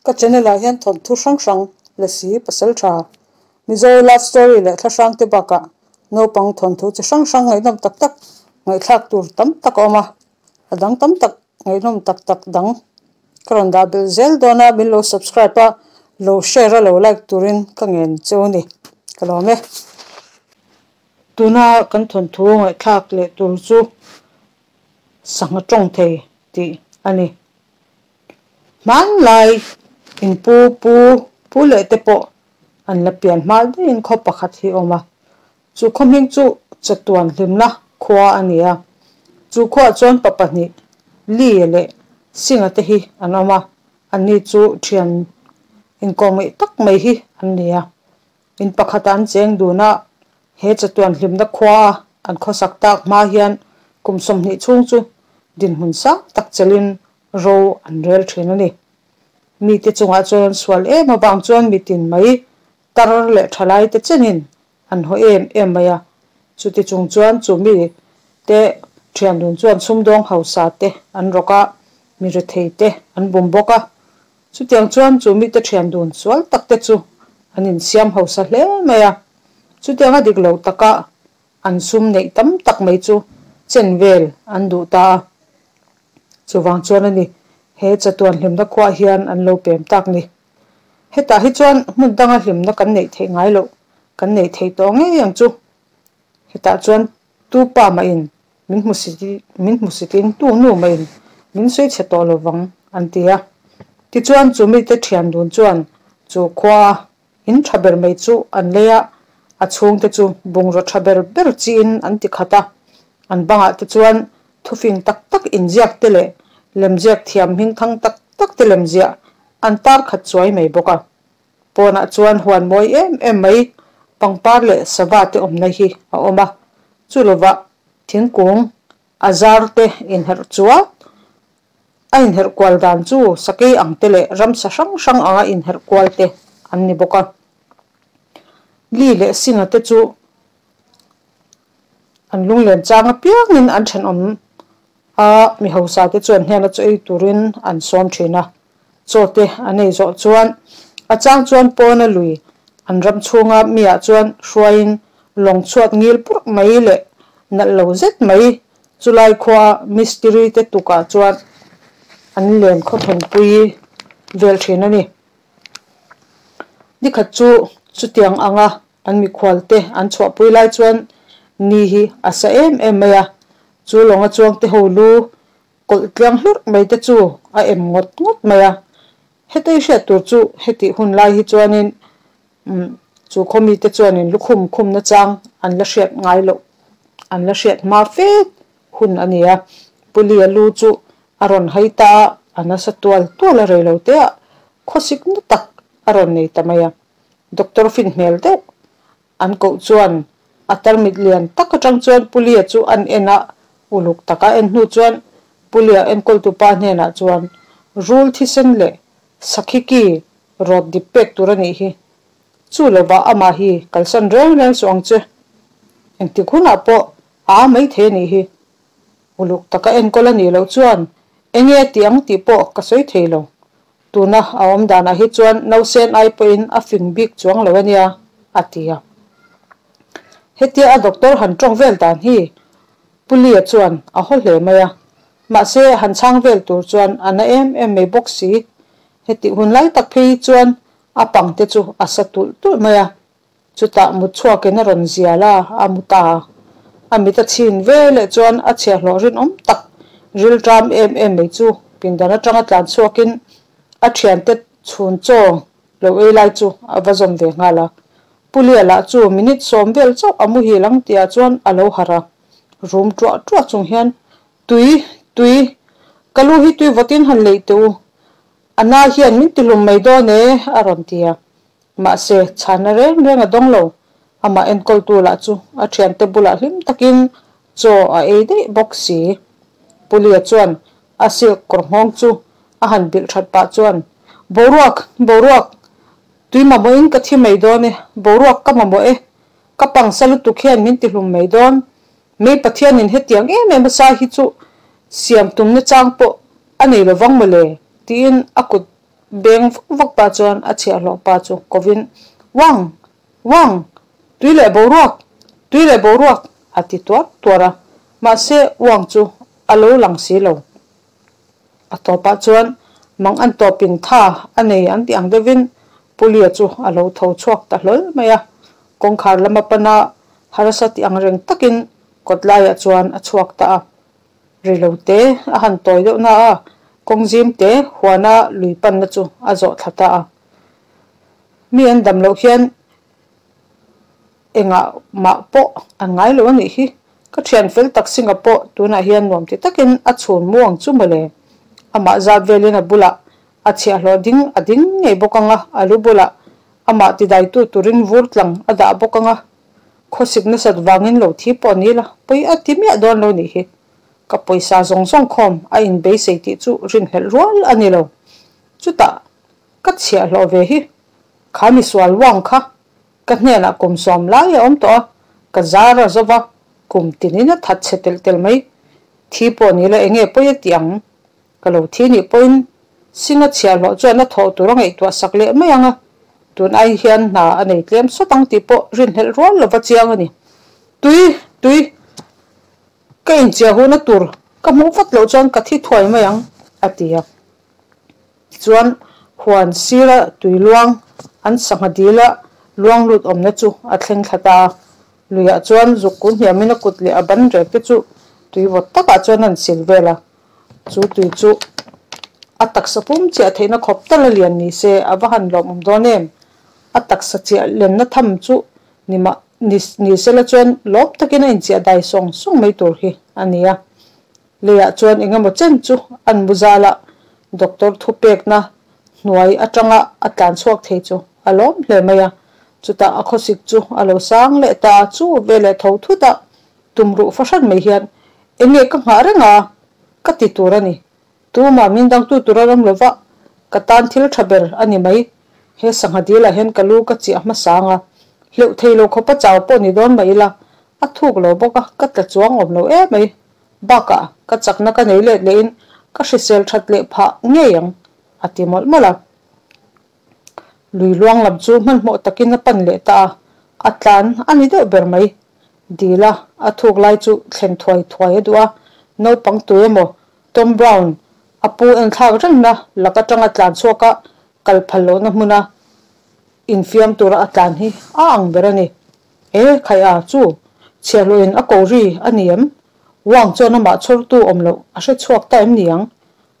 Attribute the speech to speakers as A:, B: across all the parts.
A: Ka channel ah hian thawnthu hrang hrang, Lasi, Pasaltha, Mizo love story leh thla hrang te bakah naupang thawnthu chi hrang hrang ngaihnawm tak tak ngaihthlak tur tam tak a awm a, a dang tam tak ngaihnawm tak tak dang ka rawn dah belh zel dawn a, min lo subscribe a, lo share a lo like turin ka ngen cheu a ni, ka lawm e. Tuna kan thawnthu ngaihthlak leh tur chu sangha tawng thei tih a ni. Hmanlai inpu pu pu leh te pawh an la pian hma daihin khaw pakhat hi a awm a, chu khaw hming chu chatuan hlimna khua a ni a, chu khuaah chuan pa pahnih Li leh Singa te hi an awm a, anni chu thian inkawmngeih tak mai hi an ni a. In pakhatah an cheng dun a, he chatuan hlimna khua an khawsak tak hma hian kum 20 chhung chu dinhmun sang tak chelin ro an rel thin a ni. Mite chungah chuan an sual em avang chuan mitin mai tar leh thalai te chenin an haw em em mai a, chuti chung chuan chu mi te thian dun chuan sumdawng hausa te an rawk a, mi rethei te an bum bawk a. Chutiang chuan chu mite thian dun sual tak te chu an insiam hausa hle mai a, chutianga dik lo taka an sum neih tam tak mai chu chen vel an duh ta a. Chuvang chuan a ni, he chatuan hlimna khuaah hian an lo pem tak ni. Hetah hi chuan hmun danga hlimna kan neih theih ngai loh kan neih theih tawh ngei ang chu. Hetah chuan tu pa mahin min hmusit min hmusitin tu nu mahin min sawi chhe tawh lo vang an ti a. Tichuan chu mite thian dun chuan chu khua in tha ber mai chu an lei a, a chhungte chu bungraw tha ber ber chiin an ti khat a. An bangah te chuan thufing tak tak inziak te leh lemziak thiam hmingthang tak tak te lemziah an tar khat chuai mai bawk a. Pawnah chuan huan mawi em em mai pangpar leh sava te awmna hi a awm a, chu lovah thingkung a zar te inherh chuan a inherh kual dan chu sakei ang te leh ramsa hrang hrang anga inherh kual te an ni bawk a. Li leh Singa te chu an lunglen chang apiangin an thenawm a, mi hausa te chuan hnena chaw ei turin an sawm thin a. Chaw te an ei zawh chuan a chang chuan pawna lui an ram chhunga miah chuan hruaiin lawng chhuat ngil purh mai leh nalh lo zet mai chulai khua mistiri te tukah chuan an len khawthawnpui vel thin a ni. Nikhat chu chutiang anga an mikhual te an chhuahpui lai chuan ni hi a sa em em mai a, chu lawnga chuang te ho lu Kawlh tliang hlurh mai te chu a em ngawt ngawt mai a, hetei hriat tur chu hetih hun lai hi chuanin chu khaw mite chuanin lukhum khumna chang an la hriat ngai loh, an la hriat hma fe hun a ni a. Pulia lu chu a rawn hai ta a, a nasa tual tual a rei lo te ah khawsik na tak a rawn nei ta mai a. Doctor fin hmel deuh An koh chuan a tarmit lian tak atang chuan Pulia chu an en a, uluk taka en hnu chuan Pulia enkawltu pa hnenah chuan rul thisen leh sakhi ki rawt dip pek tur a nih hi. Chu lovah amah hi kalsan reng reng suh ang che. Engtik hunah pawh a a mai thei a nih hi. Uluk taka enkawl a nih loh chuan enge a tih ang tih pawh ka sawi thei lo. Tuna a awm danah hi chuan nausen ai pawhin a fing bik chuang lo a nia, a ti a. Hetia a doctor han tawng vel dan hi Pu Lia chuan a haw hle mai a, mahse han chhang vel tur chuan a na em em mai bawk si. Hetih hun lai tak phei hi chuan a pang te chu a sa tulh tulh mai a. Chutah mut chhuakin a rawn zial a, a mu ta. A mit a chhin ve leh chuan a chhiahhlawh rinawm tak rilṭam em em mai chu pindan aṭanga tlan chhuakin a ṭhiante chhun chaw lo ei lai chu a va zawm ve nghal a. Pu Lia lah chu minute 10 vel chauh a muhil ang tihah chuan a lo harh a, rum ṭuah ṭuah chung hian, Tui, tui, ka lu hi tui vawtin han leih teh u, a na hian min tihlum mai dawn e, a rawn ti a. Mahse, chhana reng reng a dawng lo. Amah enkawltu lah chu a thiante bulah hlim takin chaw a ei daih bawk si. Pulia chuan a silk kawr nghawng chu a han bilh that pah chuan, Boruak! Boruak! Tui mamawhin ka thi mai dawn e, boruak ka mamawh e. Ka pangsa lutuk hian min tihlum mai dawn. Mei Pathianin hetiang em em a sa hi chu siam tumna chang pawh a nei lovang mawle, tiin a kut. beng vak vak pah chuan a chhiahhlawh pa chu kovin, Wang! Wang! Tui leh boruak! Tui leh boruak! a ti tuar tuar a, mahse Wang chu a lo lang si lo. A tawpah chuan mang an tawpin tha a nei an tih ang deuhin Pulia chu a lo tho chhuak ta hlawl mai a, kawngkhar lama pana harsa tih ang reng takin kawt laiah chuan a chhuak ta a. Rilo te a han tawi deuh na a, kawng zim te huana lui panna chu a zawh thla ta a. Mi an dam loh hian Engah mah pawh an ngai lo a nih hi. Ka thian fel tak Singa pawh tunah hian nuam ti takin a chhun mu ang chu mawle. Amah zat velin a bulah a chhiahhlawh ding a ding ngei bawk ang a, a lu bulah amah tidaitu turin vur tlang a dah bawk ang a. Khawsik nasat vangin lo thi pawh ni la, pawi a ti miah dawn lo nih hi. Ka pawisa zawng zawng khawm a inbeisei tih chu rinhlelh rual a ni lo. Chutah ka chhiahhlawh ve hi kha misual uang kha Ka hnenah kum sawm lai a awm tawh a, ka zar a zo va, kum tinin a that chhe telh telh mai. Thi pawh ni la enge pawi a ti ang? Ka lo thi nih pawhin Singa chhiahhlawh chuan a thawh tur a ngaihtuah sak leh mai ang a, tun ai hian hna a nei tlem sawt ang tih pawh rinhlelh rual lova chiang a ni. Tui! Tui! Ka inchiahhuna tur ka hmuh vat loh chuan ka thi thuai mai ang, a ti a. Tichuan, huan sira tui luang an sangha dila luang lut awmna chu a thleng thla ta a. Luiah chuan zuk kun hniamin a kut leh a ban rek te chu tui vawt takah chuan an sil vel a. Chu tui chu a taksa pum chiah theihna khawp tal a lian ni se a va han lawmawm dawn em? A taksa chiah lenna tham chu ni mah ni sela chuan lawm takin a inchiah dai sawng sawng mai tur hi a ni a. Leiah chuan eng emaw chen chu an mu zal a, doctor thupekna hnuai atanga a tlan chhuak thei chu a lawm hle mai a. Chutah a khawsik chu a lo sang leh ta a, chu veleh tho thut a, tumruh fahran mai hian eng nge ka nghah reng a, ka ti tur a ni. Tumah min dangtu tur a ram lova, ka tan thil tha ber a ni mai. He sangha dilah hian ka lu ka chiah hmasang a, hleuh thei lo khawpa chau pawh ni dawn mah ila, a thuk lo bawk a, ka tla chuang awm lo em mai. Bakah ka chakna ka nei let lehin ka hrisel that leh phah ngei ang, a ti mawlh mawlh a. Lui luang lam chu hmanhmawh takin a pan leh ta a, a tlan a ni deuh ber mai. Dila a thuk lai chu thlen thuai thuai a duh a, naupang tu emaw Tom Brown a pu enthlak rengna lak atanga tlan chhuak a kal phal lohna hmuna infiam tura a tlan hi a ang ber a ni. E, Khaiha chu chhiahhlawhin a ko ri a ni em? Wang chuan amah chhawrtu awm loh a hre chhuak ta em ni ang?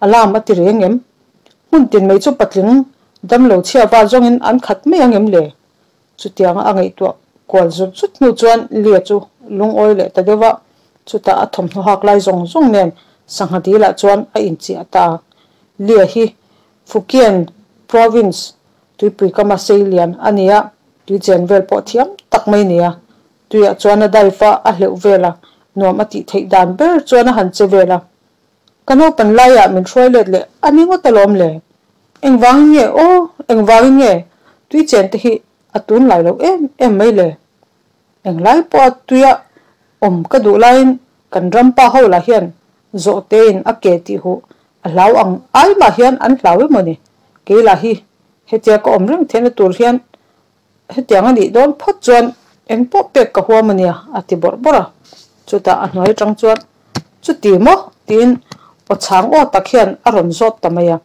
A: Alarm a ti reng em? Hmun tin mai chu patling damlo chhia va zawngin an khat mai ang em le? Chutianga a ngaihtuah kual zut zut hnu chuan Lia chu lungawi leh ta deuh a, chutah a thawmhnaw hak lai zawng zawng nen sangha dilah chuan a inchiah ta a. Lia hi Fukien Province tuipui kama sei lian a ni a, tui chen vel pawh thiam tak mai nia. Tuiah chuan a dive a, a hleuh vel a, nuam a tih theih dan ber chuan a han che vel a. Ka naupan laiah min hruai let leh a ni ngawt alawm le. Engvangin nge aw, engvangin nge tui chen te hi a tunlai loh em em mai le. Englai pawha tuia awm ka duh laiin kan ram pa ho lah hian zawhtein a ke tih huh a hlau ang ai mah hian an hlau emaw ni. Kei lah hi Hetia ka awm reng theihna tur hian hetiang a nih dawn phawt chuan eng pawh pek ka huam a nia, a ti bawrh bawrh a. Chutah a hnuai atang chuan, Chuti maw? tiin aw chhang aw tak hian a rawn zawt ta mai a.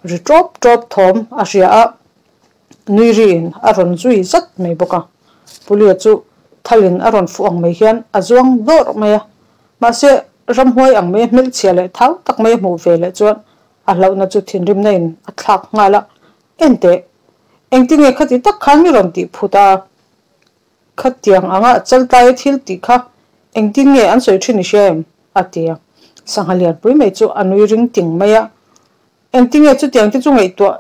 A: Ri tawp tawp thawm a hria a, nui riin a rawn zui zat mai bawk a. Pulia chu thalin a rawn fuh ang mai hian a zuang dawrh mai a. Mahse, ramhuai ang mai a hmelchhia leh thau tak mai a hmuh ve leh chuan A hlauhna chu thinrimna in a thlak nghal a, Enteh, engtinge khati tak khan mi rawn tih phut a? Khatiang anga chaltlaia thil tih kha engtin nge an sawi thin i hria em? a ti a. Sangha lianpui mai chu a nui ring ting mai a, Engtinge chutiang te chu ngaihtuah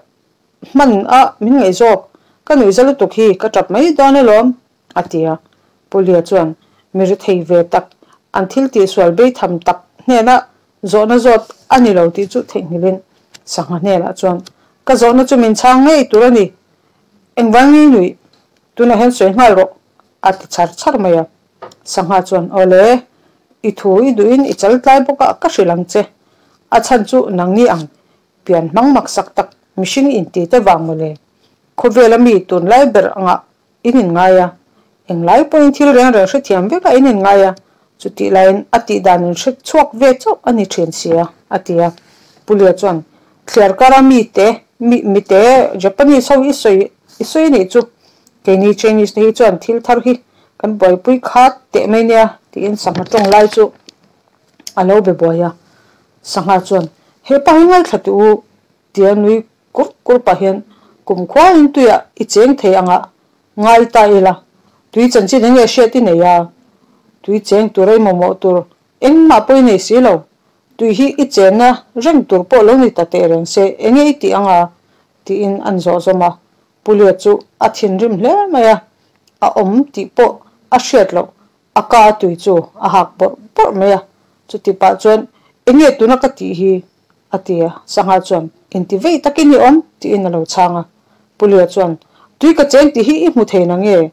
A: hman a min ngaih zawk? Ka nuihza lutuk hi ka tap mai dawn alawm, a ti a. Pulia chuan mi ri thei ve tak, an thil tihsual beitham tak hnena Zawhna zawt a ni lo tih chu theihnghilhin sangha hnenah chuan, Ka zawhna chu min chhang ngei tur a ni. Engvang ngei nuih? Tunah hian sawi nghal rawh, a ti chhar chhar mai a. Sangha chuan, Awle, i thu i duhin i chal tlai bawk a, ka hrilh ang che. A chhan chu nangni ang pian hmang maksak tak. Mihring inti te vang mawle. Khawvela mi tunlai ber angah in inngai a, englai pawhin thil reng reng hrethiam vekah in inngai a, chutih laiin a tih dan in hre chhuak ve chauh a ni thin sia, a ti a. Pulia chuan, Thliar kara mite, mi, mite Japanese ho i sawi, i sawi anih chu, keini Chinese te hi chuan thil thar hi kan buaipui khat teh mai nia, tiin sangha tawng lai chu a lo be buai a. Sangha chuan, Hepa hi ngaithla teh u, tia nui kur kur pah hian kumkhuain tuiah i cheng thei anga ngai ta ila, tui chanchin eng nge hriat i nei a, tui cheng tur a i mamawh tur engmah pawh i nei si lo, tui hi i chenna reng tur pawh lo ni ta teh reng se eng nge i tih anga tiin an zawh zawm a, Pulia chu a thinrim hle mai a, a awm tih pawh a hriat loh A ka a tui chu a hak bawrh bawrh mai a, chuti pah chuan, Enge tuna ka tih hi? a ti a, Sangha chuan, Inti vei takin i awm, tiin a lo chhang a. Pulia chuan, Tui ka cheng tih hi i hmu thei nange?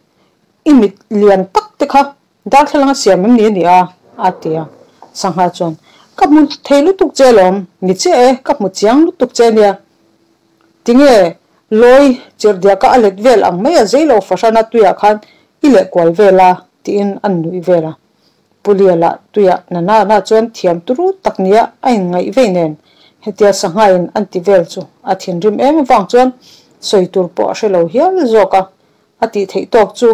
A: I mit lian tak te kha darthlalang a siam em ni a ni a? a ti a. Sangha chuan, Ka hmu thei lutuk che alawm, ni chiah e, ka hmu chiang lutuk che nia. Tinge lawi chirhdiaka a let vel ang mai a zeilo fahrana tuiah khan i leh kual vel a tiin an nuih vel a. Pulia lah tuiah na na na chuan thiam turu tak nia a inngaih vei nen hetia sanghain an ti vel chu a thinrim em avang chuan sawi tur pawh a hre lo hial zawk a, a tih theih tawk chu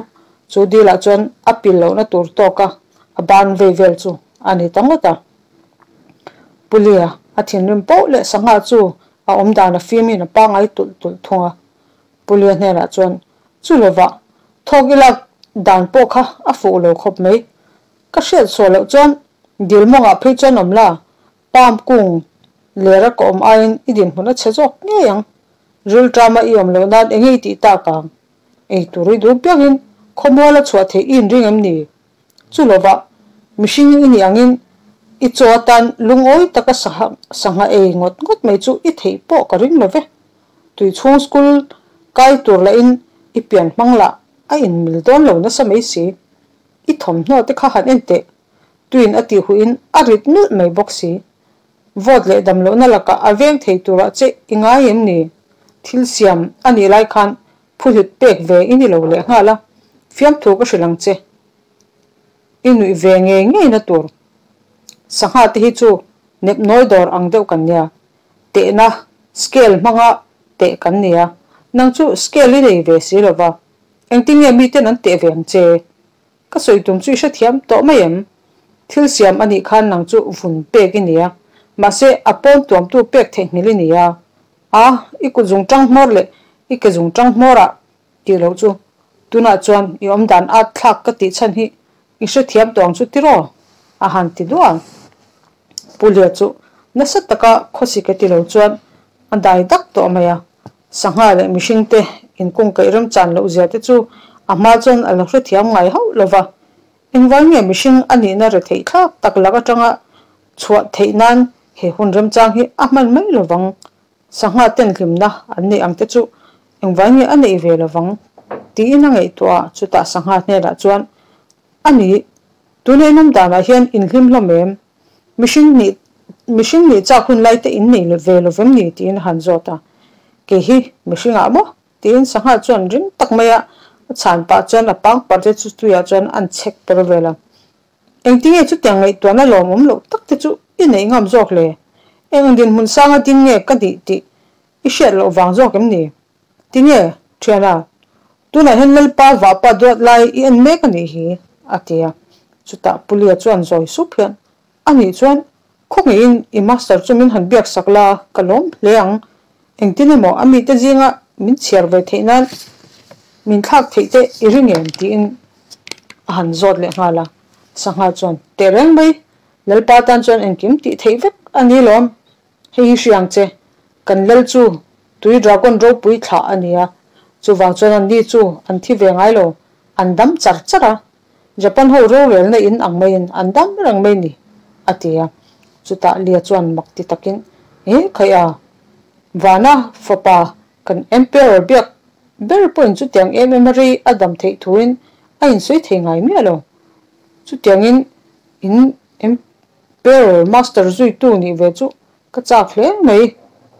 A: chu dilah chuan a pil lohna tur tawka a ban vei vel chu a ni ta ngawt a. Pulia a thinrim poh leh sangha chu a awm dan a fimin a pangai tulh tulh thung a. Pulia hnenah chuan, Chu lovah, thawk i lak dan pawh kha a fuh lo khawp mai. Ka hriat suah loh chuan dil mawngah phei chuan awm la, palm kung lera ka awm aiin i dinhmun a chhe zawk ngei ang. Rilṭama i awm loh nan enge i tih tak ang? Ei tur i duh piangin khawmual a chhuah theih i inring em ni? Chu lovah, mihring i nih angin i chaw atan lungawi taka sangha ei ngawt ngawt mai chu i theih pawh ka ring lo ve. Tui chhung school kai tur lahin i pian hmang lah a inmil dawn lo nasa mai si. I thawmhnaw te kha han en teh, tuin a tih huhin a rit nulh mai bawk si. Vote leh dam lohna lakah a veng thei turah che i ngai em ni? Thil siam a nih lai khan Phuhlut pek ve i ni lo leh nghal a, fiamthu ka hrilh ang che. I nuih ve ngei ngei na tur. Sangha te hi chu nep nawi dawr ang deuh kan nia. Tehna scale hmanga teh kan nia. Nang chu scale i nei ve si lo va. Engtin nge miten an teh ve ang che? Ka sawi tum chu i hrethiam tawh mai em? Thil siam a nih khan nang chu vun pek i nia. Mahse a pawn tuamtu pek theihnghilh i nia. A, i kut zung tang hmawr leh i ke zung tang hmawrah tih loh chu tunah chuan i awm dan at thlak ka tih chhan hi i hrethiam tawh ang chu tiraw? a han ti duah a. Pulia chu nasa taka khawsi ke ti lo chuan a dai dak tawh mai a, sangha leh mihringte inkungkaih remchan loh zia te chu a hma chuan a lo hrethiam ngai hauh lo va, engvai nge mihring a nihna retheih thlak tak lak atanga chhuah theih nan he hun remchang hi a hman mai lovang. Sangha ten hlimna an neih ang te chu engvai nge a neih ve lovang tiin a ngaihtuah a, chutah sangha hnenah chuan, A ni, tuna in awm danah hian in hlim hlawm em? Mihring nih mihring nih chak hun lai te in nei ve lovem ni? tiin a han zawt a. Kei hi mihringah maw? tiin sangha chuan ring tak maia a chhan pah chuan a pangpar te chu tuiah chuan an chhek per vel a. Engtinge chutiang ngaihtuahna lawmawm loh tak te chu i neih ngam zawk le? Eng dinhmun sanga ding nge ka nih tih i hriat loh vang zawk em ni? Tinge, thiana, tunah hian Lalpa vahpa duat lai i en mek a nih hi, a ti a. Chutah Pulia chuan zawi sup hian, A nih chuan khawngaihin i master chu min han biak sak la, ka lawm hle ang. Engtin emaw a mite zinga min chhiar ve theih nan min thlak theih te i ring em? tiin a han zawt leh nghal a. Sangha chuan, Teh reng mai, Lalpa tan chuan engkim tih theih vek a ni lawm. Hei hi hria ang che, kan lal chu tui dragon ropui thlah a ni a, chuvang chuan anni chu an thi ve ngai lo, an dam char char a. Japan ho rorelna in ang maiin an dam reng mai ni, a ti a. Chutah Lia chuan mak ti takin, Eh, khaih a, Vana fapa kan Emperor biak ber pawhin chutiang em em a rei a dam theih thuin a insawi thei ngai miah lo. Chutiangin in Emperor Master zuitu nih ve chu ka chak hle mai.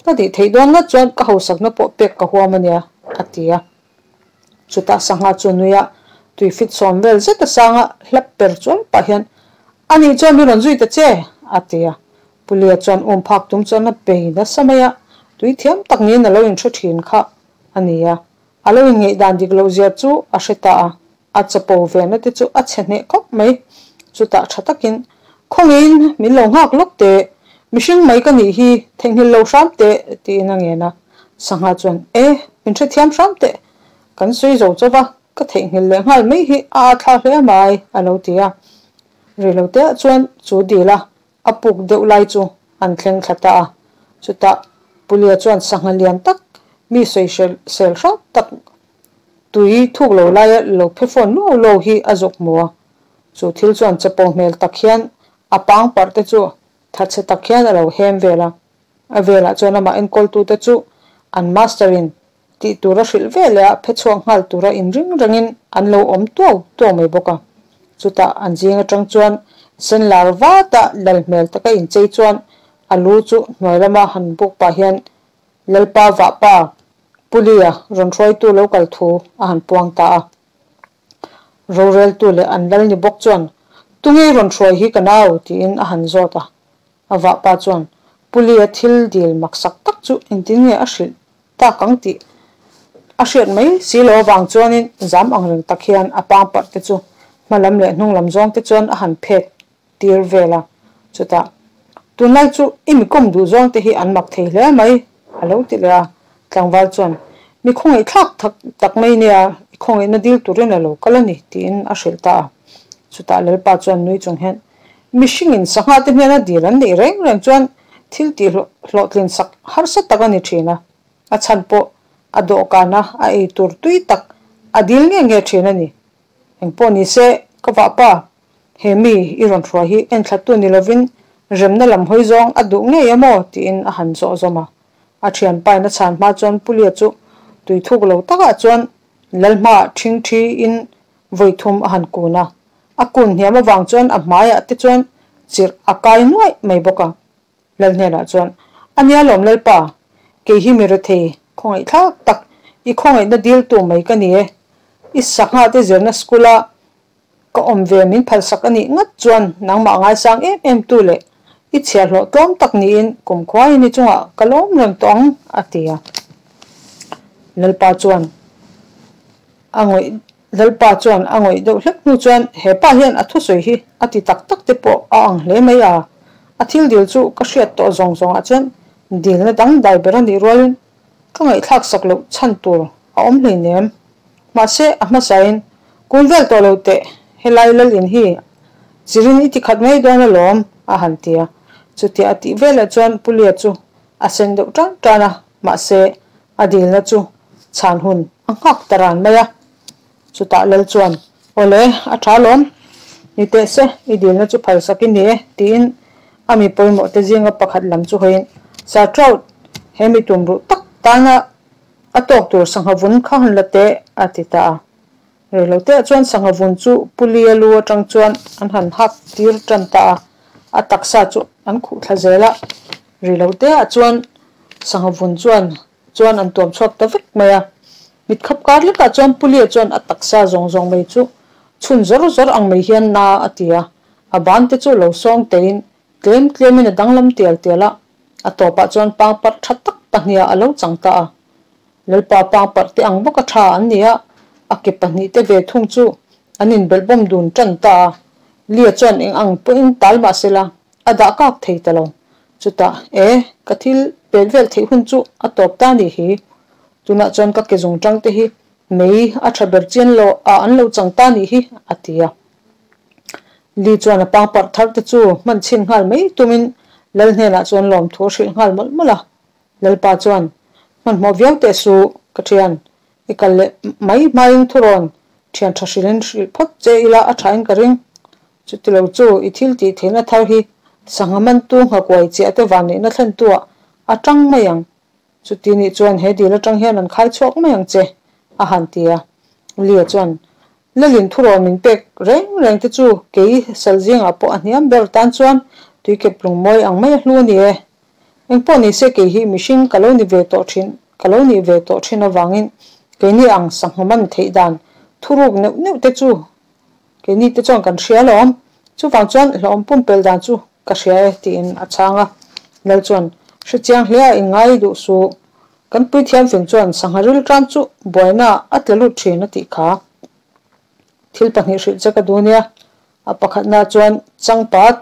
A: Ka tih theih dawn ngat chuan ka hausakna pawh pek ka huam a nia, a ti a. Chutah sangha chu nui a, tui fit sawm vel zet a sanga hlap per chuai pah hian, A nih chuan min rawn zui ta che, a ti a. Pulia chuan um phak tum chuan a bei nasa mai a, tui thiam tak niin a lo inhre thin kha a ni a. A lo inngeih dan dik loh zia chu a hre ta a, a chapo ve na te chu a chhe hneh khawp mai. Chutah tha takin, Khawngeiin min lo nghak lawk teh, mihring mai ka nih hi, theihnghilh lo hram teh, tiin a ngen a. Sangha chuan, E, min hrethiam hram teh, kan sawi zo chauh va, ka theihnghilh leh nghal mai hi a atthlak hle mai, a lo ti a. Reiloteah chuan chu dil a a puk deuh lai chu an thleng thla ta a. Chutah Pulia chuan sangha lian tak, mi sawi sel hram tak tui thuk lo laia lo phe fawn luau luau hi a zawk hmu a. Chu thil chuan chapo hmel tak hian a pang parh te chu thatchhe tak hian a lo hem vel a. A velah chuan amah enkawltute chu an master in tih tura hrilh ve leh a phe chhuak nghal tura inring rengin an lo awm tuau tuau mai bawk a. Chutah an zing atang chuan senlar vata lal hmel taka inchei chuan a lu chu hnuai lama han buk pah hian Lalpa vahpa Pulia rawn hruaitu lo kal thu a han puang ta a. Roreltu leh an lal ni bawk chuan, Tunge rawn hruai hi ka nau? tiin a han zawt a. A vahpa chuan Pulia thil dil maksak tak chu engtin nge a hrilh tak ang tih a hriat mai si lo avang chuanin zam ang reng tak hian a pangparh te chu hma lam leh hnung lam zawng te chuan a han phet tir vel a. Chutah, Tunlai chu i mi kawm duh zawng te hi an mak thei hle mai, a lo ti leh a. Tlangval chuan, Mi khawngaih thlak tak tak mai nia, i khawngaihna dil turin a lo kal a ni, tiin a hrilh ta a. Chutah Lalpa chuan nui chung hian, Mihringin sangha te hnena dil an neih reng reng chuan thil tih hlawhtlin sak harsa tak a ni thin a, a chhan pawh a dawhkana a ei tur tui tak a dil nge nge thin a ni. Engpawh ni se, ka vahpa, he mi i rawn hruai hi enthlattu ni lovin remna lam hawi zawng a duh ngei em aw? tiin a han zawh zawm a. A thianpain a chhan hma chuan Pulia chu tui thuk lo takah chuan Lalhmaah ṭhingṭhiin vawi thum a han kun a. A kun hniam avang chuan a hmaiah te chuan chirh a kai nuaih mai bawk a. Lal hnenah chuan, A nia lawm Lalpa, kei hi mi rethei khawngaihthlak tak, i khawngaihna diltu mai ka ni e. I sangha te zirna school-a ka awm ve min phalsak a nih ngat chuan nangmah ngaisang em em tu leh i chhiahhlawh tlawm tak niin kumkhuaiin i chungah ka lawm reng tawh ang, a ti a. Lalpa chuan a ngawih Lalpa chuan a ngawih deuh hlek hnu chuan he pa hian a thusawi hi a ti tak tak te pawh a ang hle mai a, a thil dil chu ka hriat tawh zawng zawngah chuan dilna dang dai ber a nih rualin ka ngaihthlak sak loh chhan tur a awm hleinem. Mahse a hmasain kun vel tawh lo teh helai lal in hi chirin i ti khat mai dawn alawm a han ti a, chutia a tih velah chuan Pulia chu a sen deuh tan tan a, mahse a dilna chu chhan hun a nghak ta ran mai a. Chutah Lal chuan, Awle, a tha alawm, ni teh se, i dilna chu phalsak i ni e, tiin a mi pawimawh te zinga pakhat lam chu hawiin, Sir Trout, he mi tum ruh tak tana a tawk tur sangha vun kha han la teh, a ti ta a. Reiloteah chuan sangha vun chu Pulia lu atang chuan an han hak tir tan ta a, a taksa chu an khuh thla zel a. Reiloteah chuan sangha vun chuan chuan an tuam chhuak ta vek mai a. Mit khap kar lekah chuan Pulia chuan a taksa zawng zawng mai chu chhun zawr zawr ang mai hian na a ti a, a ban te chu lo sawng teiin tlem tlemin a danglam tial tial a, a tawpah chuan pangparh tha tak pahniha a lo chang ta a. Lalpa pangparh te ang bawka tha an ni a, a ke pahnihte ve thung chu an inbelhbawm dun tan ta a. Lia chuan eng ang pawhin tal mah sela a dah kak thei ta lo. Chutah, E, ka thil pet vel theih hun chu a tawp ta nih hi. Tunah chuan ka ke zung tang te hi mei a tha ber chian lo a an lo chang ta nih hi, a ti a. Li chuan a pangparh thar te chu hman chhin nghal mai tumin Lal hnenah chuan lawmthu a hrilh nghal mawlh mawlh a. Lalpa chuan, Hmanhmawh viau teh suh, ka thian. I kal leh mai hmain thurawn thian tha hrilhin hrilh phawt che ila a thain ka ring. Chutilo chu i thil tih theihna thar hi sangha mantu nghakuai chiah te vanneihna thlentuah a tang mai ang. Chuti nih chuan he dil atang hian an khai chhuak mai ang che, a han ti a. Lia chuan, Lalin thurawn min pek reng reng te chu kei sal zingah pawh a hniam ber tan chuan tuikep lungmawi ang mai a hlu a ni e. Engpawh ni se kei hi mihring ka lo ni ve tawh thin, ka lo nih ve tawh thin avangin keini ang sangha man theih dan thuruk neuh neuh te chu keini te chuan kan hria alawm. Chuvang chuan hlauhawm pumpelh dan chu ka hria e tiin a chhang a. Lal chuan hrechiang hle a inngai duh suh. Kan puithiam fing chuan sangha rilṭam chu buaina a tla lut thin a tih kha. Thil pahnih hrilh che ka duh nia. A pakhatna chuan changpat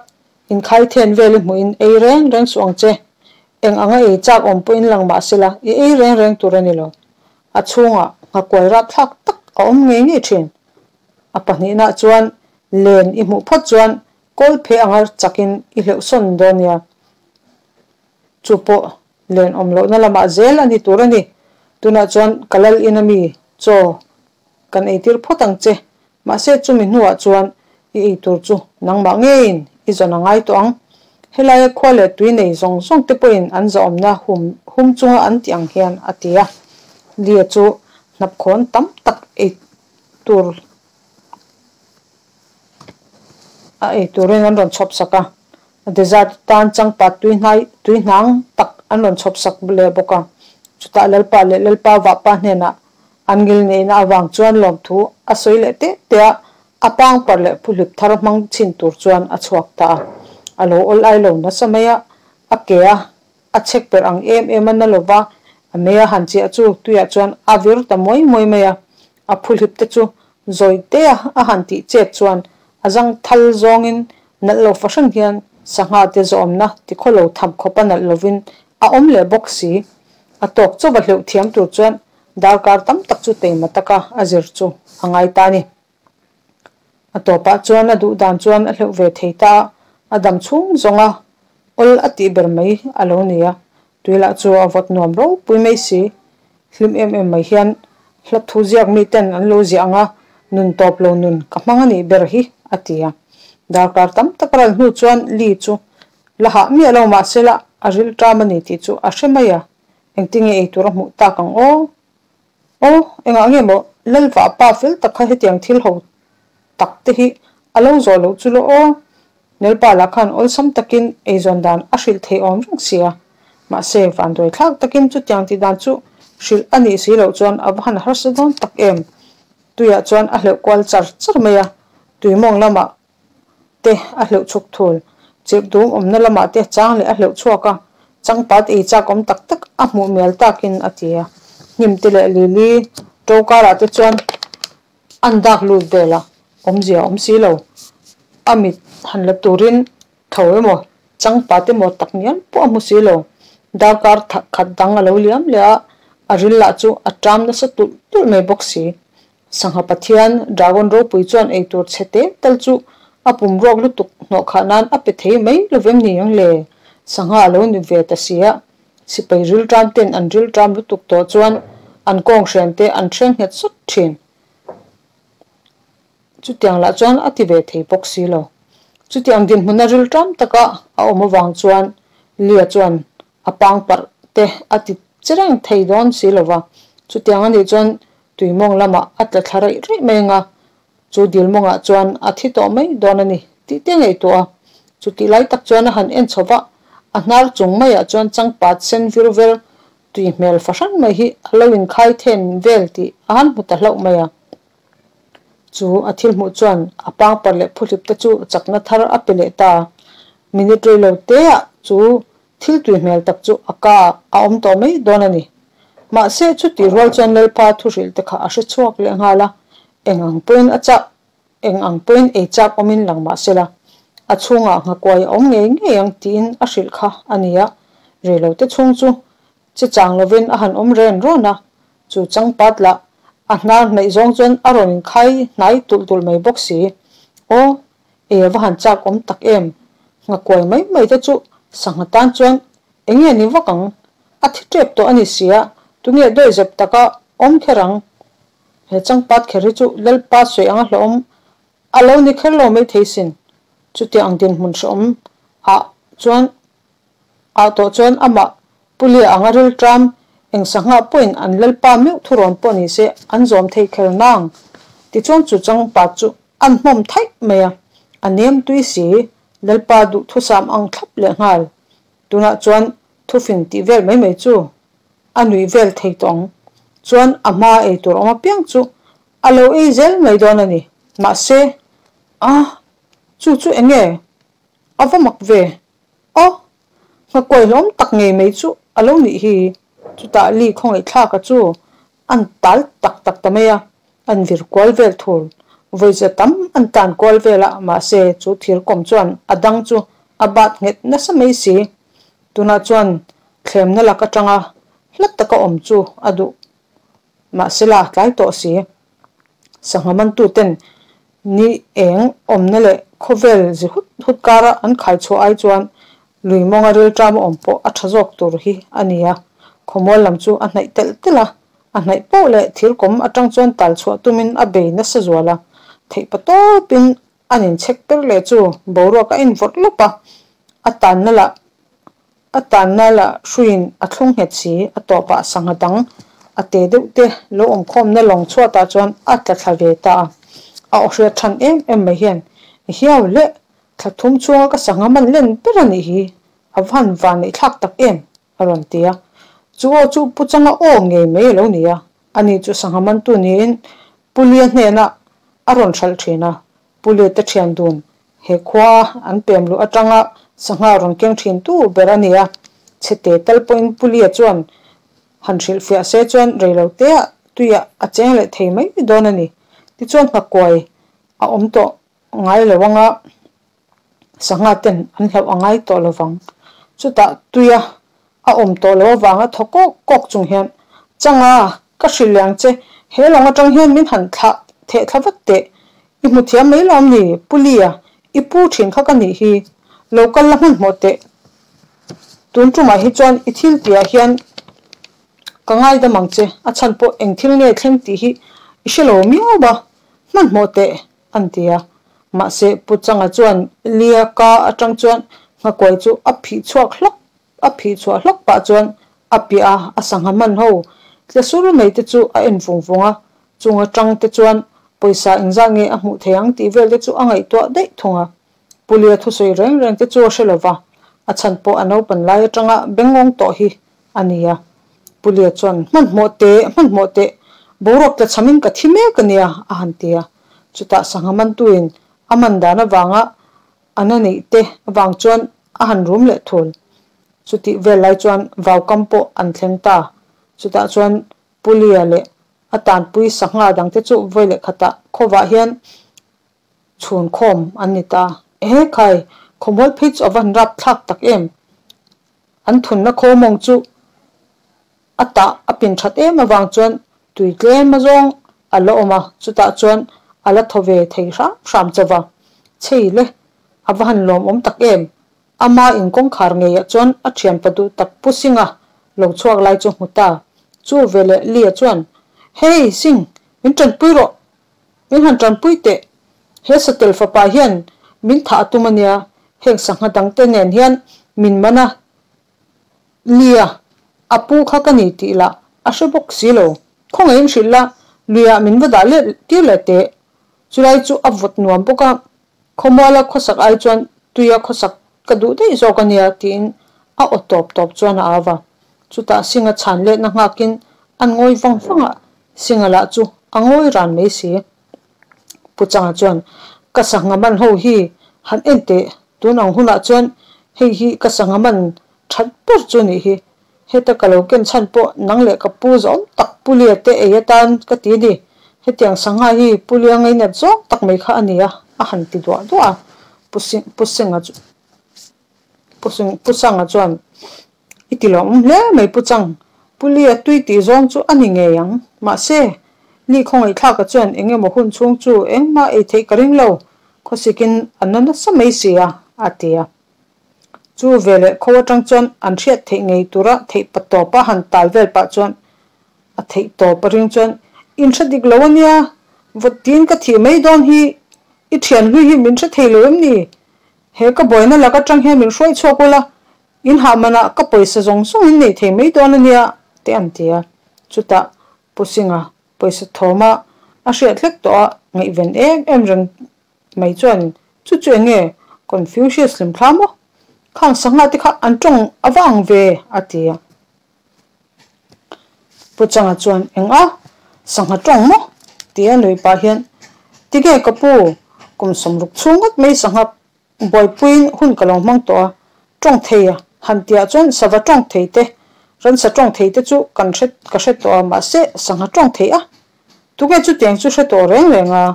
A: inkhai then vel i hmuhin ei reng reng suh ang che. Eng anga ei chak awm pawhin lang mah sela i ei reng reng tur a ni lo. A chhungah nghakuai rapthlak tak a awm ngei ngei thin. A pahnihna chuan len i hmuh phawt chuan kawl phe anga chakin i hleuhsawn dawn nia. Chu pawh len awm lohna lamah zel a ni tur a ni. Tunah chuan ka lal in ami chaw kan eitir phawt ang che. Mahse chumi hnuah chuan i ei tur chu nangmah ngeiin i zawn a ngai tawh ang. Helaia khua leh tui nei zawng zawng te pawhin an zahawmna hum hum chunga an tih ang hian a ti a. Lia chu hnapkhawn tam tak ei tur a ei turin an rawn chhawp sak a. Dessert tan changpat tui hnai tui hnang tak an rawn chhawp sak leh bawk a. Chutah Lalpa leh Lalpa vahpa hnenah an ngil neihna avang chuan lawmthu a sawi leh teh teh a, a pangpar leh phuhlip thar hmang chhin tur chuan a chhuak ta a. A lo awl ai lo nasa mai a, a ke a a chhek per ang em em a na lova, a mei a han chiah chu tuiah chuan a vir ta muai muai mai a. A phuhlip te chu zawi te a a han tih chet chuan a zang thal zawngin nalh lo fahran hian sangha te zawmna tikhaw lo tham khawp a nalh lovin a awm leh bawk si. A tawk chauh a hleuh thiam tur chuan darkar tam tak chu teima taka a zir chu a ngai ta a ni. A tawpah chuan a duh dan chuan a hleuh ve thei ta a, a dam chhung zawng a awl a tih ber mai a lo ni a, tui lah chu a vawt nuam ropui mai si. Hlim em em mai hian hla thu ziak mi ten an lo ziah ang a, nun tawp lo nun ka hmang a nih ber hi a ti a. Darkar tam tak ral hnu chuan Li chu la hah miah lo mahsela a rilṭam a ni tih chu a hre mai a, engtinge ei tur a hmuh tak ang aw? Aw, engah nge maw Lalvah pa fel tak kha hetiang thil ho tak te hi a lo zawh loh chu law aw? Nelpa lah khan awlsam takin eizawn dan a hrilh thei awm reng sia. Mahse, vanduai thlak takin chutiang tih dan chu hrilh a nih si loh chuan a va han harsa dawn tak em. Tuiah chuan a hleuh kual char char mai a, tuimawng lamah te a hleuh chhuk thul. Chirh dum awmna lamah te chang leh a hleuh chhuak a, changpat ei chak awm tak tak a hmuh mial takin a ti a. Hnim te leh lili to karah te chuan an dak lut vel a, awmzia a awm si lo. A mit han la turin tho emaw changpat emaw tak ngial pawh a hmu si lo. Darkar khat dang a lo liam leh a, a ril lah chu a ṭam nasa tulh tulh mai bawk si. Sangha Pathian Dragon ropui chuan eitur chhe te tal chu a pum ruak lutuk hnawh khah nan a pe thei mai lovem ni ang le? Sangha a lo ni ve ta si a, sipai rilṭam ten an rilṭam lutuk tawh chuan an kawng hrian te an hreng nghet sawt ṭhin. Chutiang lah chuan a ti ve thei bawk si lo. Chutiang dinhmuna rilṭam taka a awm avang chuan Lia chuan a pangparh te a ti che reng thei dawn si lo va, chutiang a nih chuan tuimawng lamah a tla thla raih raih mai anga chu dilmawngah chuan a thi tawh mai dawn a ni tih te ngaihtuah a. Chutih lai tak chuan a han en chho va, a hnar chung maiah chuan changpat sen vir ver tui hmel fahran mai hi a lo inkhai then vel tih a han hmu ta hlauh mai a. Chu a thil hmuh chuan a pangparh leh phuhlip te chu chakna thar a pe leh ta. Minute rei lo teah chu Thil tui hmel tak chu a ka a awm tawh mai dawn a ni. Mahse, chutih rual chuan Lalpa thuhrilh te kha a hre chhuak leh nghal a, eng ang pawhin a chak, eng ang pawhin ei chak awmin lang mah sela, a chhungah nghakuai a awm ngei ngei ang tiin a hrilh kha a ni a. Reilote chhung chu che chang lovin a han awm ren rawn a, chu changpat lah a hnar hnaih zawng chuan a rawn inkhai hnai tulh tulh mai bawk si. Aw, Ei a va han chak awm tak em? Nghakuai mai mai te chu sangha tan chuan eng nge ni vak ang? A thi tep tawh a ni si a, tunge dawihzep taka awm kher ang? He changpat kher hi chu Lalpa sawi anga hlawhawm a lo ni kher lo mai thei sin. Chutiang ang dinhmun hrehawm ah chuan Ah tawh chuan amah Pulia anga rilṭam eng sangha pawhin an Lalpa meuh thurawn pawh ni se an zawm thei kher nang. Tichuan chu changpat chu an hmawm thaih mai a, a nem tui si, Lalpa duhthusam ang thlap leh nghal. Tunah chuan. Thufing tih vel mai mai chu a nuih vel thei tawh ang. Chuan a hmaa ei tur awm apiang chu a lo ei zel mai dawn a ni. Mahse, a, chu chu eng nge? A va mak ve. Aw, nghakuai hlawm tak ngei mai chu a lo nih hi. Chutah Li khawngaihthlaka chu an tal tak tak ta mai a, an vir kual vel thur. Vawiza tam an tan kual vel a, mahse chu thir kawm chuan a dang chu a bat nghet nasa mai si. Tunah chuan thlemna lak atanga hla taka awm chu a duh. Mahsela tlai tawh si. Sangha mantuten ni eng awmna leh khawvel zi hut hut kara an khai chhuah ai chuan lui mawnga rilṭam a awm pawh a ṭha zawk tur hi a ni a. Khawmual lam chu a hnaih telh telh a, a hnaih poh leh thirkawm aṭang chuan tal chhuah tumin a bei nasa zual a. Theihpa tawpin an inchhek per leh chu boruak a invawrh lawp a, a tanna lah A tanna lah hruiin a thlung nghet si, a tawpah sangha dang a te deuh te lo awm khawmna lawng chhuatah chuan a tla thla ve ta a. A aw hriat than em em mai hian, Hiau le, thla thum chhunga ka sangha man len ber a nih hi, a va han van neih thlak tak em? a rawn ti a. Chu aw chu Pu Changa aw ngei mai a lo ni a, ani chu sangha mantu niin Pu Lia hnenah a rawn hralh thin a, Pu Lia te thian dun He khua an pem luh atanga sangha rawn keng thin tu ber a ni a, chhete tal pawhin Pulia chuan han hrilhfiah se chuan reiloteah tuiah a cheng leh thei mai dawn a ni. Tichuan nghakuai a awm tawh ngai lo anga sangha ten an hlauh a ngai tawh lovang. Chutah tuia A awm tawh lo avanga thaw kawk kawk chung hian, Changa, ka hrilh leh ang che, he lawng atang hian min han thlah theh thla vat teh. I hmu thiam mai lo am ni, Pu Lia, i pu thin kha ka nih hi. Lo kal la hmanhmawh teh. Tun tumah hi chuan i thil tihah hian ka ngaidam ang che, a chhan pawh eng thil nge thleng tih hi i hre lo miau a, hmanhmawh teh, an ti a. Mahse, Pu Changa chuan Lia ka atang chuan nghakuai chu a phih chhuak hlawk A phih chhuah hlawk pah chuan a piah a, a sangha hman ho tle sur mai te chu a en vung vung a, chung atang te chuan pawisa engzah nge a hmuh thei ang tih vel te chu a ngaihtuah daih thung a. Pulia thusawi reng reng te chu a hre lo va, a chhan pawh a naupan lai atanga bengngawng tawh hi a ni a. Pulia chuan, Hmanhmawh teh, hmanhmawh teh, boruak tla chhamin ka thi mek a nia, a han ti a. Chutah sangha mantuin a man dan avanga A na neih te avang chuan a han rum leh thul. Chutih vel lai chuan vaukam pawh an thleng ta. Chutah chuan Pulia leh a tanpui sangha dangte chu vawi leh khatah khawvah hian chhun khawm an ni ta. Ehe khai, khawmual phei chu a va han rap thlak tak em! An thunna khawmawng chu A tah a pin that em avang chuan tui tlem azawng a la awm a, chutah chuan a la thaw ve thei hram hram chauh va. Chhei le, a va han lawmawm tak em! Ama in kawngkhar ngeiah chuan a thianpa duh tak Pu Singa lo chhuak lai chu hmu ta. Chu veleh Lia chuan, Hey, Sing, min tanpui rawh! Min han tanpui teh! He satel fapa hian min thah a tum a nia, heng sangha dangte nen hian min man a, Lia, a pu kha ka ni tih lah a hre bawk si lo. Khawngaihin hrilh la, luiah min va dah leh tir leh teh. Chulai chu a vawt nuam bawk a, khawmuala khawsak ai chuan tuia khawsak ka duh daih zawk a nia tiin a aw tawp tawp chuan a au a. Chutah Singa chhan letna nghakin an ngawi vang vang a, Singa lah chu a ngawi ran mai si. Pu Changa chuan, Ka sangha man ho hi han en teh, tun ang hunah chuan hei hi ka sangha man that ber chu nih hi. Heta ka lo ken chhan pawh nang leh ka pu zawm tak Pulia te ei atan ka ti ni. Hetiang sangha hi Pulia ngainat zawng tak mai kha a ni a, a han ti duah duah a. Pu Singa chu Pu Sanga chuan, I ti lawm hle mai Pu Chang, Pu Lia tui tih zawng chu a ni ngei ang. Mahse, Li khawngaihthlaka chuan eng emaw hun chhung chu engmah ei theih ka ring lo, khawsikin a na nasa mai si a, a ti a. Chu veleh kho atang chuan an hriat theih ngei tura theih pa tawpa han tal vel pah chuan a theih tawp a ring chuan, In hre dik lo a nia, vawt tiin ka thih mai dawn hi, i thian hlui hi min hre thei lo em ni? He ka buaina lak atang hian min hruai chhuak ula, in hah manah ka pawisa zawng zawng in nei thei mai dawn a nia, te an ti a. Chutah Pu Singa pawisa thawma a hriat hlek tawh a, ngaihven em em reng mai chuan chu chu eng nge Confucius hlimthla maw? Khang sangha te kha an tawng a va ang ve, a ti a. Pu Changa chuan, Eng a? Sangha tawng maw? ti a nui pah hian, Tige ka pu, kum 60 chhung ngawt mai sangha buaipuiin hun ka lo hmang tawh a, tawng thei a han tiah chuan sava tawng thei te, ransa tawng thei te chu kan hre ka hre tawh a, mahse sangha tawng thei a, tuge chutiang chu hre tawh reng reng a,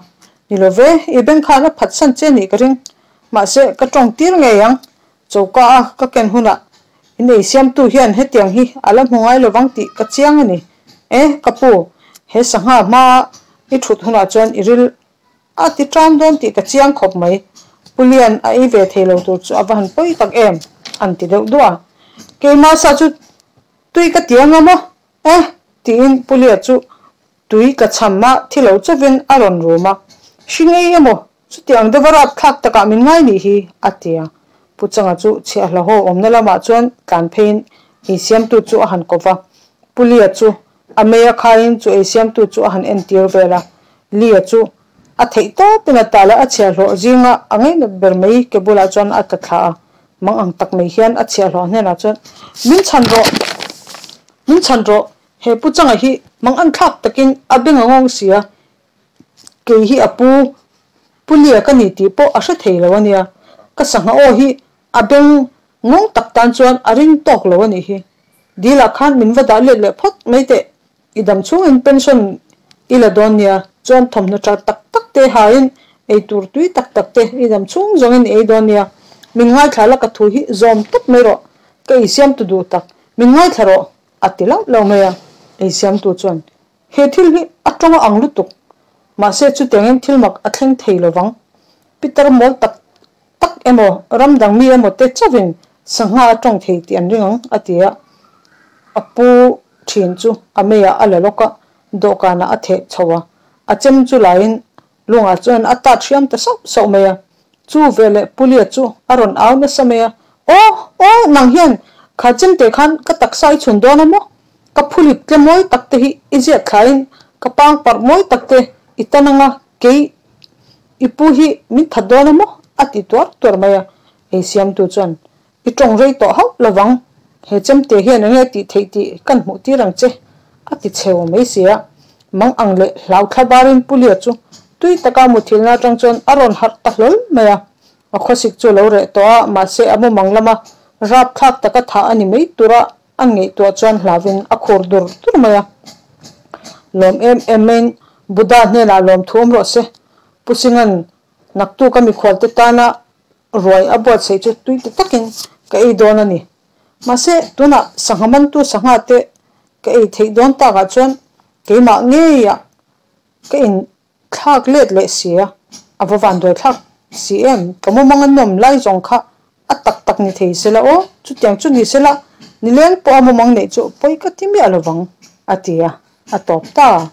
A: ni lo ve, i beng khan a phatsan che nih ka ring, mahse ka tawng tir ngei ang, Choka a ka ken hunah in ei siamtu hian hetiang hi a la hmu ngai lovang tih ka chiang a ni. E, ka pu, he sangha hmaa i thut hunah chuan i ril a ti ṭam dawn tih ka chiang khawp mai. Pu Lian a ei ve thei lo tur chu a va han pawi tak em, an ti deuh duah a. Keimah sa chu tui ka ti anga maw? E, tiin Pu Lia chu tui tla chham a thi lo chauhin a rawn rum a. Hring ei emaw Chutiang deuha rapthlak takah min ngai nih hi, a ti a. Pu Changa chu chhiahhlawhaw awmna lamah chuan tlan pheiin ei siamtu chu a han ko va. Pu Lia chu a mei a khaiin chu ei siamtu chu a han entir vel a. Lia chu a theih tawpin a tal a, a chhiahhlawh zinga a ngainat ber mai ke bulah chuan a tla thla a. Mang ang tak mai hian a chhiahhlawh hnenah chuan, Min chhan rawh! Min chhan rawh! He Pu Changa hi mang an thlak takin a beng a ngawng si a, Kei hi a pu Pu Lia ka ni tih pawh a hre thei lo a nia. Ka sangha aw hi a beng ngawng tak tan chuan a ring tawk lo a nih hi. Dil ah khan min va dah let leh phawt mai teh. I dam chhungin pension i la dawn nia. Chuan thawmhnaw tha tak tak te hain ei tur tui tak tak te i dam chhung zawngin i ei dawn nia. Min ngaithla la ka thu hi zawm tawp mai rawh. Ka ei siamtu duh tak. Min ngaithla rawh a ti lauh lauh mai a. Ei siamtu chuan He thil hi a tawng a ang lutuk. Mahse chutiangin thil mak a thleng thei lovang. Pitar mawl tak tak emaw, ram dang mi emaw te chauhin sangha a tawng thei tih an ring ang, a ti a. A pu thin chu a meiah a la lawk a, dawhkanah a theh chho a. A chem chu laiin Lungah chuan a tat hriam ta sauh sauh mai a. Chu veleh Pulia chu a rawn au nasa mai a, Aw! Aw! Nang hian kha chemte khan ka taksa i chhun dawn a maw? Ka phulip tle mawi tak te hi i ziak thlaiin ka pang parh mawi tak te i tan anga kei i pu hi min that dawn a maw? a ti tuar tuar mai a. Ei siamtu chuan, I tawng rei tawh hauh lovang, he chemte hian enge tih theih tih kan hmuh tir ang che, a ti cheu mai si a. Mang ang leh hlau thla barin Pulia chu tui taka muthilna atang chuan a rawn harh ta hlawl mai a. A khawsik chu a lo reh tawh a, mahse a mumang lama rapthlak taka thah a ni mai tura a ngaihtuah chuan hlauin a khur dur dur mai a. Lawm em em maiin Buddha hnenah lawmthu awm rawh se, Pu Singa'n naktuk a mikhualte tana Ruai a buatsaih chu tui ti takin ka ei dawn a ni. Mahse, tunah sangha mantu sangha te ka ei theih dawn takah chuan keimah ngeiah ka inthlak let leh si a, a va vanduai thlak si em? Ka mumang a nawm lai zawng kha a tak tak ni thei sela aw, chutiang chu ni sela nileng pawh a mumang neih chu pawi ka ti miah lovang, a ti a, a tawp ta.